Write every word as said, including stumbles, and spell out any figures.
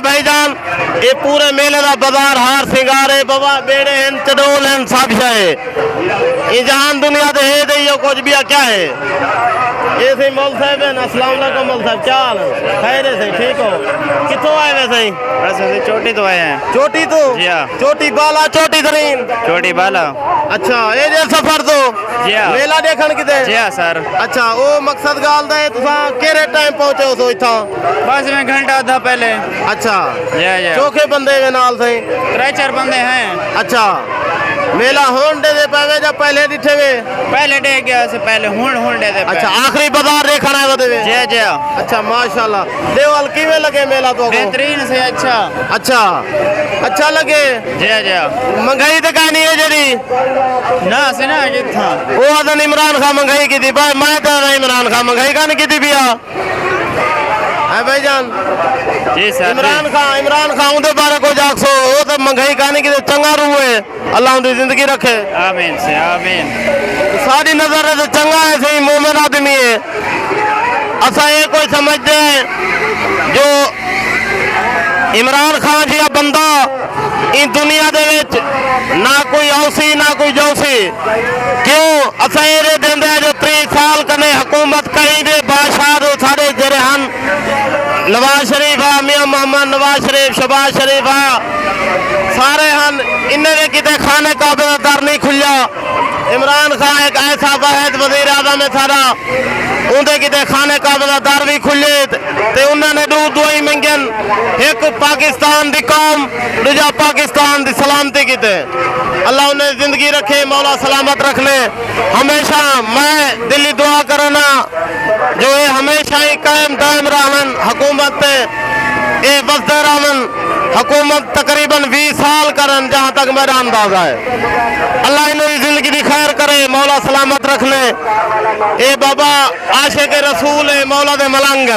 بھائی جان، اے پورے میلے دا بازار ہار سنگار ہے، بابا، بیڑے ہن، چڈول ہن، سب شے ہے۔ اے جہان دنیا دے ہے تے ایہو کجھ ٻیا کیا ہے؟ اے سئیں مول صاحب ہن۔ السلام علیکم مول صاحب، کیا حال ہے؟ خیر ہے سئیں، ٹھیک ہو؟ کتھوں آئے وے سئیں؟ بس اسیں چوٹی تو آئے ہیں۔ چوٹی تو؟ جی ہاں۔ چوٹی بالا، چوٹی ترین؟ چوٹی بالا۔ اچھا، اے جے سفر تو؟ جی ہاں۔ میلہ ݙیکھݨ کیتے؟ جی ہاں سر۔ اچھا، او مقصد ڳالھ دا ہے، تساں کیڑھے ٹائم پہنچے ہو سو اتھاں؟ بس میں گھنٹہ آدھا پہلے۔ اچھا۔ جی ہاں، جی ہاں۔ چوکھے بندے وے نال سئیں؟ ترے چار بندے ہیں۔ اچھا۔ میلہ ہݨ ݙیہدے پئے وے یا پہلے ݙٹھے وے؟ پہلے ݙیہہ ڳیا سے، پہلے، ہݨ، ہݨ ݙیہدے پئے۔ اچھا، آخری بازار ݙیکھݨ آئے ودے وے؟ جی ہاں، جی ہاں۔ اچھا، ماشاءاللہ۔ ݙیہہ ول کیویں لڳے میلہ تہاکوں؟ بہترین سے، اچھا۔ اچھا، اچھا لڳے؟ جی ہاں، جی ہاں۔ مہنگائی تے کائنی ہے جیڑھی؟ نہ، اسیں نہ کیتی۔ او آہدن عمران خان مہنگائی کیتی پئے، میں تاں عمران خان مہنگائی کائنی کیتی پیا۔ ہے بھائی جان؟ جی سر، جی۔ عمران خان، عمران خان اوندے بارے کجھ آکھسو، او تے مہنگائی کائنی کیتی، چنڳا روح ہے، اللہ اوندی زندگی رکھے۔ آمین سے، آمین۔ ساݙی نظر تے چنڳا ہے سئیں، مومن آدمی ہے۔ اساں اے کوئی سمجھدے ہیں جو عمران خان جیہا بندہ ایں دنیا دے وچ نہ کوئی آؤسی، نہ کوئی جاؤسی۔ کیوں؟ اساں اے ݙیہدے ہیں جو تریہہ سال کنے حکومت کہیں دے بادشاہ دے سارے جیڑھے ہن، نواز شریف ہا، میاں محمد نواز شریف، شہباز شریف ہا، سارے ہن، انہیں دے کیتے خانہ کعبہ دا در نہیں کھلیا۔ عمران خان ہک ایسا واحد وزیر اعظم ہے ساݙا، اوندے کیتے خانہ کعبہ دا در وی کھلے تے انہاں نے ݙو دعائیں منگن، ہک پاکستان دی قوم، ݙوجھا پاکستان دی سلامتی کیتے۔ اللہ انہیں زندگی رکھے، مولا سلامت رکھنے۔ ہمیشہ میں دلی دعا کرنا جو اے ہمیشہ ہی قائم دائم رہون حکومت تے، اے وسدے رہون حکومت تقریباً ویہہ سال کرن، جہاں تک میرا اندازہ ہے۔ اللہ انہیں دی زندگی دی خیر کرے، مولا سلامت رکھنے۔ اے بابا عاشق رسول ہے، مولا دے ملنگ ہن۔